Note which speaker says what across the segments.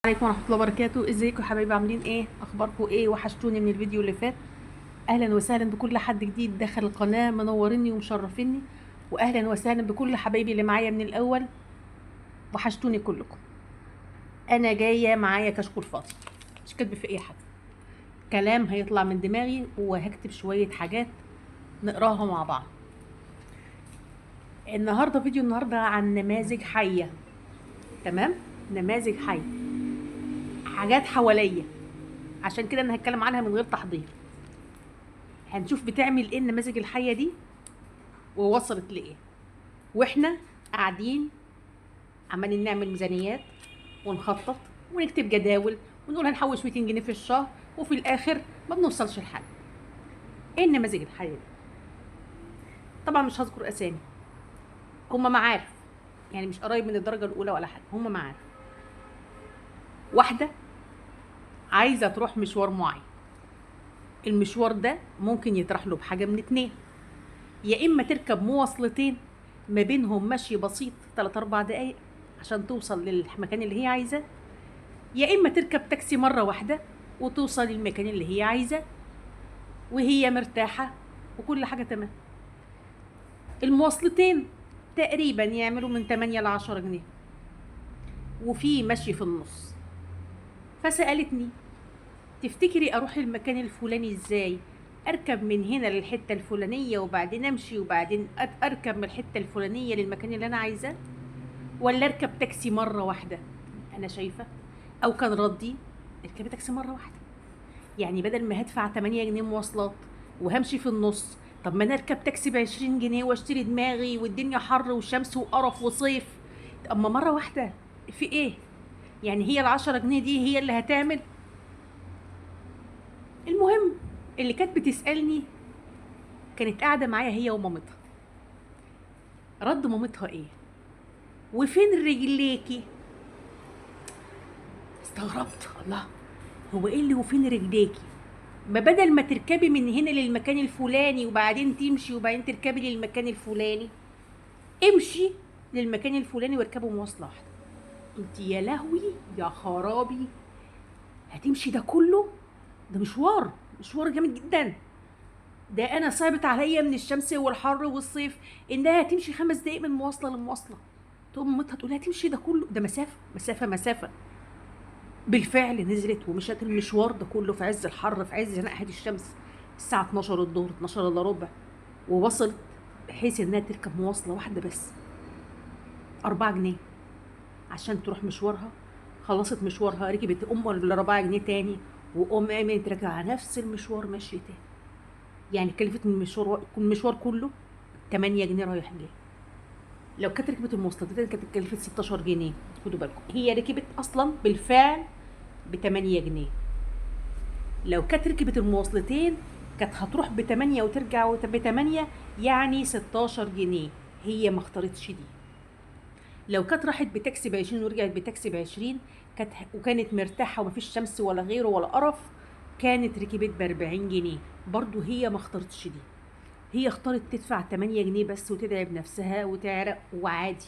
Speaker 1: عليكم ورحمة الله وبركاته. ازيكم يا حبايبي؟ عاملين ايه؟ اخباركم ايه؟ وحشتوني من الفيديو اللي فات. اهلا وسهلا بكل حد جديد دخل القناة، منورني ومشرفيني، واهلا وسهلا بكل حبايبي اللي معايا من الاول، وحشتوني كلكم. انا جاية معايا كشكول فاضي، مش كاتبه في اي حاجة، كلام هيطلع من دماغي وهكتب شوية حاجات نقراها مع بعض. النهارده فيديو النهارده عن نماذج حيه، تمام؟ نماذج حيه، حاجات حواليا، عشان كده انا هتكلم عنها من غير تحضير. هنشوف بتعمل ايه النماذج الحية دي ووصلت لايه، واحنا قاعدين عمالين نعمل ميزانيات ونخطط ونكتب جداول ونقول هنحوش 200 جنيه في الشهر، وفي الاخر ما بنوصلش لحاجة. ايه النماذج الحية دي؟ طبعا مش هذكر اسامي، هما معارف، يعني مش قرايب من الدرجة الاولى ولا حاجة، هما معارف. واحدة عايزه تروح مشوار معين، المشوار ده ممكن يطرح له بحاجة من اتنين، يا اما تركب مواصلتين ما بينهم مشي بسيط 3 4 دقايق عشان توصل للمكان اللي هي عايزاه، يا اما تركب تاكسي مرة واحدة وتوصل للمكان اللي هي عايزاه وهي مرتاحة وكل حاجة تمام. المواصلتين تقريبا يعملوا من 8 ل 10 جنيه وفي مشي في النص. فسألتني تفتكري اروح المكان الفلاني ازاي؟ اركب من هنا للحتة الفلانية وبعدين امشي وبعدين اركب من الحتة الفلانية للمكان اللي انا عايزاه، ولا اركب تاكسي مرة واحدة؟ انا شايفه او كان ردي اركبي تاكسي مرة واحدة، يعني بدل ما هدفع 8 جنيه مواصلات وهمشي في النص، طب ما انا اركب تاكسي ب 20 جنيه واشتري دماغي والدنيا حر وشمس وقرف وصيف. اما مرة واحدة في ايه؟ يعني هي ال10 جنيه دي هي اللي هتعمل؟ المهم اللي كانت بتسألني كانت قاعدة معايا هي ومامتها. رد مامتها ايه؟ وفين رجليكي؟ استغربت، الله، هو ايه اللي وفين رجليكي؟ ما بدل ما تركبي من هنا للمكان الفلاني وبعدين تمشي وبعدين تركبي للمكان الفلاني، امشي للمكان الفلاني واركبوا مواصلة واحدة. قلت يا لهوي يا خرابي، هتمشي ده كله؟ ده مشوار، مشوار جامد جدا. ده انا صعبت عليا من الشمس والحر والصيف انها تمشي 5 دقايق من مواصلة لمواصلة. تقوم مامتها تقول لها تمشي ده كله؟ ده مسافة مسافة مسافة. بالفعل نزلت ومشت المشوار ده كله في عز الحر، في عز نقحه الشمس، الساعة 12 الظهر، 12 الا ربع، ووصلت بحيث انها تركب مواصلة واحدة بس 4 جنيه عشان تروح مشوارها. خلصت مشوارها، ركبت ام ال 4 جنيه تاني، وام قامت راجعه نفس المشوار ماشية تاني. يعني كلفت المشوار كله 8 جنيه رايح جاي. لو كانت ركبت المواصلات كانت اتكلفت 16 جنيه. خدوا بالكم هي ركبت اصلا بالفعل ب 8 جنيه، لو كانت ركبت المواصلتين كانت هتروح ب 8 وترجع ب 8، يعني 16 جنيه. هي ما اختارتش دي. لو كانت راحت بتاكسي ب 20 ورجعت بتاكسي ب 20 كانت وكانت مرتاحة ومفيش شمس ولا غيره ولا قرف، كانت ركبت ب 40 جنيه. برضو هي ما اختارتش دي، هي اختارت تدفع 8 جنيه بس وتتعب نفسها وتعرق وعادي،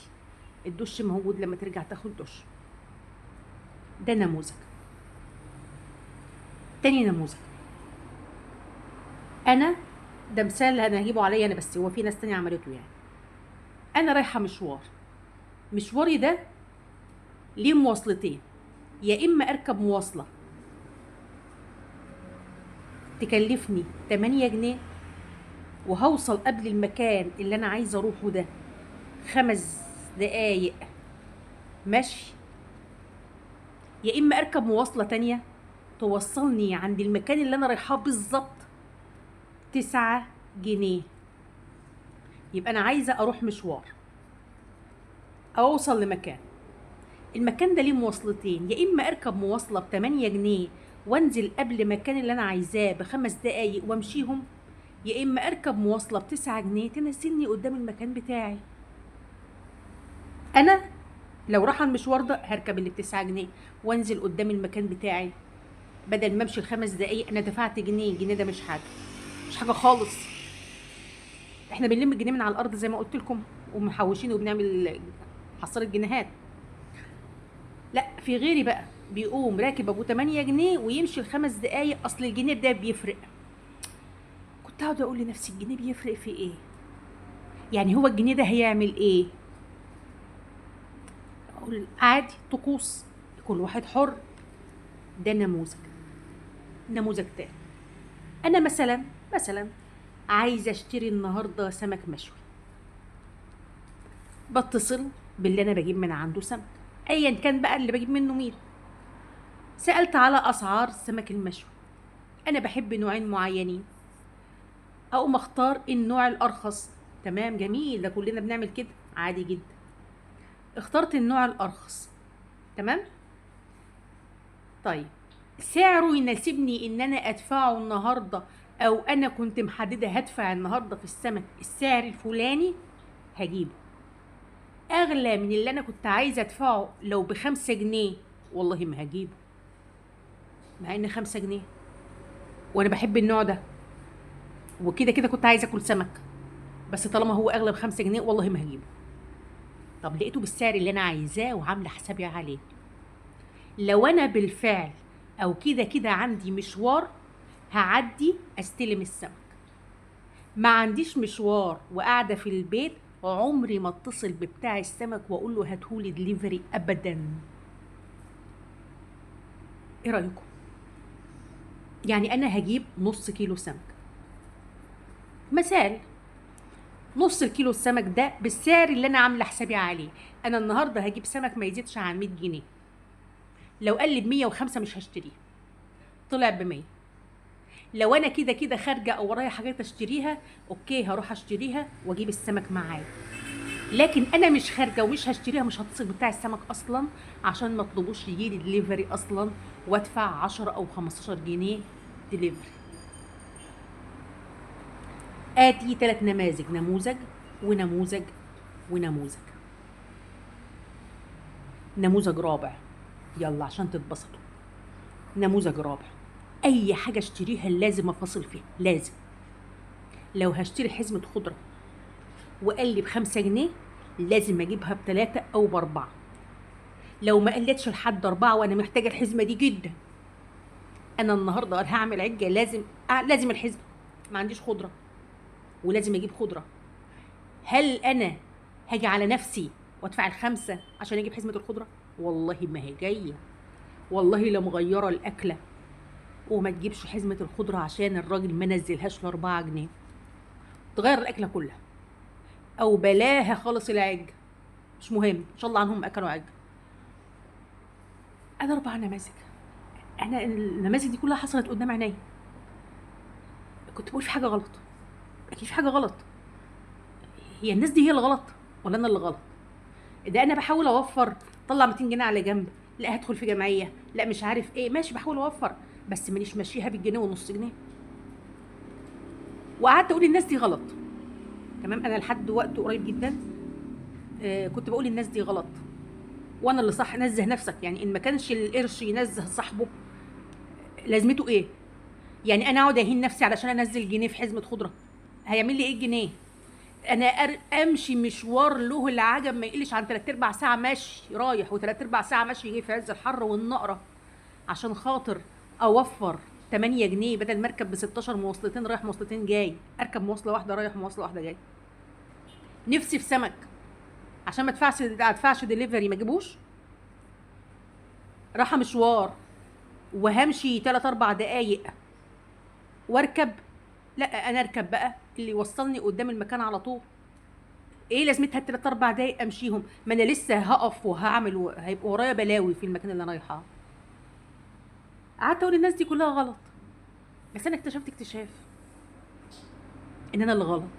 Speaker 1: الدش موجود لما ترجع تاخد دش. ده نموذج. تاني نموذج، انا ده مثال انا هجيبه عليا انا بس، هو في ناس تانية عملته. يعني انا رايحة مشوار، مشواري ده ليه مواصلتين، يا اما اركب مواصلة تكلفني 8 جنيه وهوصل قبل المكان اللي انا عايزه اروحه ده 5 دقايق مشي، يا اما اركب مواصلة تانية توصلني عند المكان اللي انا رايحاه بالظبط 9 جنيه. يبقى انا عايزه اروح مشوار اوصل لمكان، المكان ده ليه مواصلتين، يا اما اركب مواصلة ب 8 جنيه وانزل قبل المكان اللي انا عايزاه ب5 دقايق وامشيهم، يا اما اركب مواصلة ب 9 جنيه تنزلني قدام المكان بتاعي. انا لو راح المشوار ده هركب اللي ب 9 جنيه وانزل قدام المكان بتاعي، بدل ما امشي ال5 دقايق انا دفعت جنيه. جنيه ده مش حاجة، مش حاجة خالص. احنا بنلم الجنيه من على الارض زي ما قلت لكم ومحوشين وبنعمل حصاله جنيهات. لا، في غيري بقى بيقوم راكب ابو 8 جنيه ويمشي ال5 دقايق، اصل الجنيه ده بيفرق. كنت اقعد اقول لنفسي الجنيه بيفرق في ايه؟ يعني هو الجنيه ده هيعمل ايه؟ اقول عادي، طقوس، كل واحد حر. ده نموذج. نموذج تاني، انا مثلا عايزه اشتري النهارده سمك مشوي، بتصل باللي انا بجيب من عنده سمك، ايا كان بقى اللي بجيب منه مين. سالت على اسعار السمك المشوي، انا بحب نوعين معينين، اقوم اختار النوع الارخص. تمام، جميل، ده كلنا بنعمل كده، عادي جدا. اخترت النوع الارخص، تمام. طيب سعره يناسبني ان انا ادفعه النهارده، او انا كنت محددة هدفع النهارده في السمك السعر الفلاني، هجيبه. اغلى من اللي انا كنت عايزه ادفعه لو ب5 جنيه، والله ما هجيبه، مع ان 5 جنيه وانا بحب النوع ده وكده كده كنت عايزه اكل سمك، بس طالما هو اغلى ب5 جنيه والله ما هجيبه. طب لقيته بالسعر اللي انا عايزاه وعامله حسابي عليه، لو انا بالفعل او كده كده عندي مشوار هعدي استلم السمك. ما عنديش مشوار وقاعدة في البيت، عمري ما اتصل ببتاع السمك واقول له هاتهولي دليفري ابدا. ايه رايكم؟ يعني انا هجيب نص كيلو سمك مثال، نص الكيلو السمك ده بالسعر اللي انا عامله حسابي عليه، انا النهارده هجيب سمك ما يزيدش عن 100 جنيه، لو قال لي ب 105 مش هشتريه، طلع ب 100. لو انا كده كده خارجه او ورايا حاجات اشتريها، okay هروح اشتريها واجيب السمك معايا. لكن انا مش خارجه ومش هشتريها، مش هتصل بتاع السمك اصلا عشان ما اطلبوش يجي لي دليفري اصلا وادفع 10 او 15 جنيه دليفري. ادي 3 نماذج، نموذج ونموذج ونموذج. نموذج رابع، يلا عشان تتبسطوا. نموذج رابع، اي حاجة اشتريها لازم افاصل فيها، لازم. لو هشتري حزمه خضرة وقال لي ب5 جنيه، لازم اجيبها ب3 او ب4. لو ما قلتش لحد 4 وانا محتاجه الحزمة دي جدا، انا النهارده هعمل عجة، لازم الحزمة، ما عنديش خضرة ولازم اجيب خضرة. هل انا هاجي على نفسي وادفع ال5 عشان اجيب حزمه الخضرة؟ والله ما هي جاية، والله لا مغيرة الاكلة وما تجيبش حزمه الخضرة عشان الراجل ما نزلهاش ل4 جنيه. تغير الاكلة كلها او بلاها خالص العجه، مش مهم، ان شاء الله عنهم اكلوا عجة. انا 4 نماذج، انا النماذج دي كلها حصلت قدام عيني. كنت بقول في حاجة غلط، اكيد في حاجة غلط. هي الناس دي هي اللي غلط ولا انا اللي غلط؟ ده انا بحاول اوفر، طلع 200 جنيه على جنب، لا هدخل في جمعية، لا مش عارف ايه، ماشي بحاول اوفر، بس مانيش ماشيها بالجنيه ونص جنيه. وقعدت اقول الناس دي غلط. تمام، انا لحد وقت قريب جدا كنت بقول الناس دي غلط وانا اللي صح. نزه نفسك، يعني ان ما كانش القرش ينزه صاحبه لازمته ايه؟ يعني انا اقعد اهين نفسي علشان انزل جنيه في حزمه خضرة؟ هيعمل لي ايه الجنيه؟ انا امشي مشوار له العجب ما يقلش عن 3 ارباع ساعة ماشي رايح وثلاث ارباع ساعة ماشي جاي في عز الحر والنقره، عشان خاطر اوفر 8 جنيه، بدل ما اركب ب 16 مواصلتين رايح مواصلتين جاي، اركب مواصلة واحدة رايح مواصلة واحدة جاي. نفسي في سمك عشان ما ادفعش دليفري ما اجيبوش. راحة مشوار وهمشي 3 4 دقايق واركب، لا انا اركب بقى اللي يوصلني قدام المكان على طول. ايه لازمتها التلات اربع دقايق امشيهم؟ ما انا لسه هقف وهعمل وهيبقى ورايا بلاوي في المكان اللي انا رايحاه. قعدت اقول الناس دي كلها غلط، بس انا اكتشفت اكتشاف ان انا اللي غلط.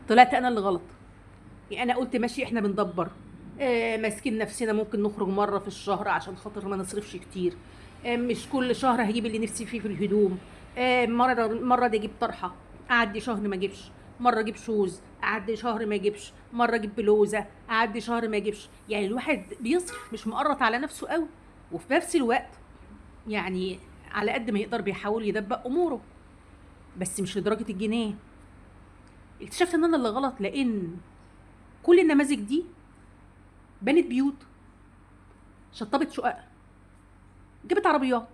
Speaker 1: طلعت انا اللي غلط. يعني انا قلت ماشي احنا بندبر، ماسكين نفسنا، ممكن نخرج مرة في الشهر عشان خاطر ما نصرفش كتير، مش كل شهر هجيب اللي نفسي فيه في الهدوم، مرة دي اجيب طرحه اعدي شهر ما اجيبش، مرة اجيب shoes اعدي شهر ما اجيبش، مرة اجيب بلوزة اعدي شهر ما اجيبش. يعني الواحد بيصرف مش مقرط على نفسه قوي، وفي نفس الوقت يعني على قد ما يقدر بيحاول يدبق اموره، بس مش لدرجة الجنيه. اكتشفت ان انا اللي غلط، لان كل النماذج دي بنت بيوت، شطبت شقق. جابت عربيات.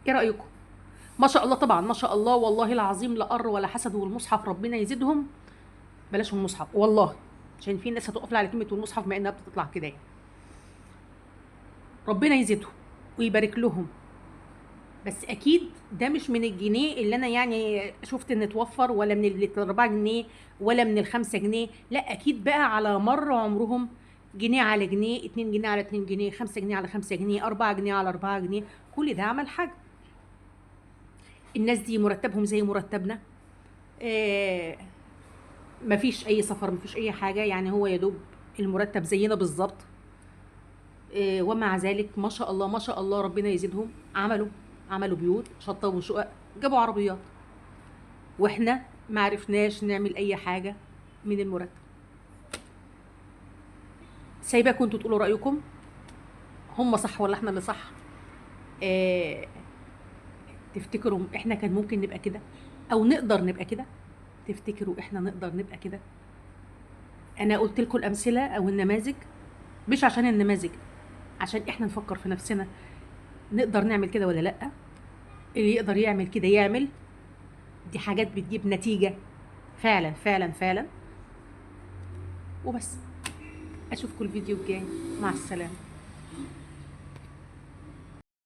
Speaker 1: ايه رايكم؟ ما شاء الله طبعا، ما شاء الله والله العظيم، لا قر ولا حسد، والمصحف ربنا يزيدهم. بلاش المصحف والله، عشان في ناس هتقف على كلمة والمصحف مع انها بتطلع كده يعني. ربنا يزيدهم ويبارك لهم، بس اكيد ده مش من الجنيه اللي انا يعني شفت ان اتوفر، ولا من ال 4 جنيه، ولا من ال 5 جنيه، لا اكيد بقى على مر عمرهم جنيه على جنيه، 2 جنيه على 2 جنيه، 5 جنيه على 5 جنيه، 4 جنيه على 4 جنيه، كل ده عمل حاجة. الناس دي مرتبهم زي مرتبنا، مفيش اي سفر، مفيش اي حاجة، يعني هو يا دوب المرتب زينا بالظبط، ومع ذلك ما شاء الله ما شاء الله ربنا يزيدهم، عملوا بيوت، شطبوا شقق، جابوا عربيات، واحنا ما عرفناش نعمل اي حاجة من المرتب. سايباكم انتوا تقولوا رايكم، هم صح ولا احنا اللي صح؟ تفتكروا احنا كان ممكن نبقى كده او نقدر نبقى كده؟ تفتكروا احنا نقدر نبقى كده؟ انا قلت لكم الامثلة او النماذج، مش عشان النماذج، عشان احنا نفكر في نفسنا نقدر نعمل كده ولا لا. اللي يقدر يعمل كده يعمل، دي حاجات بتجيب نتيجة فعلا فعلا فعلا. وبس، اشوفكم الفيديو الجاي، مع السلامة.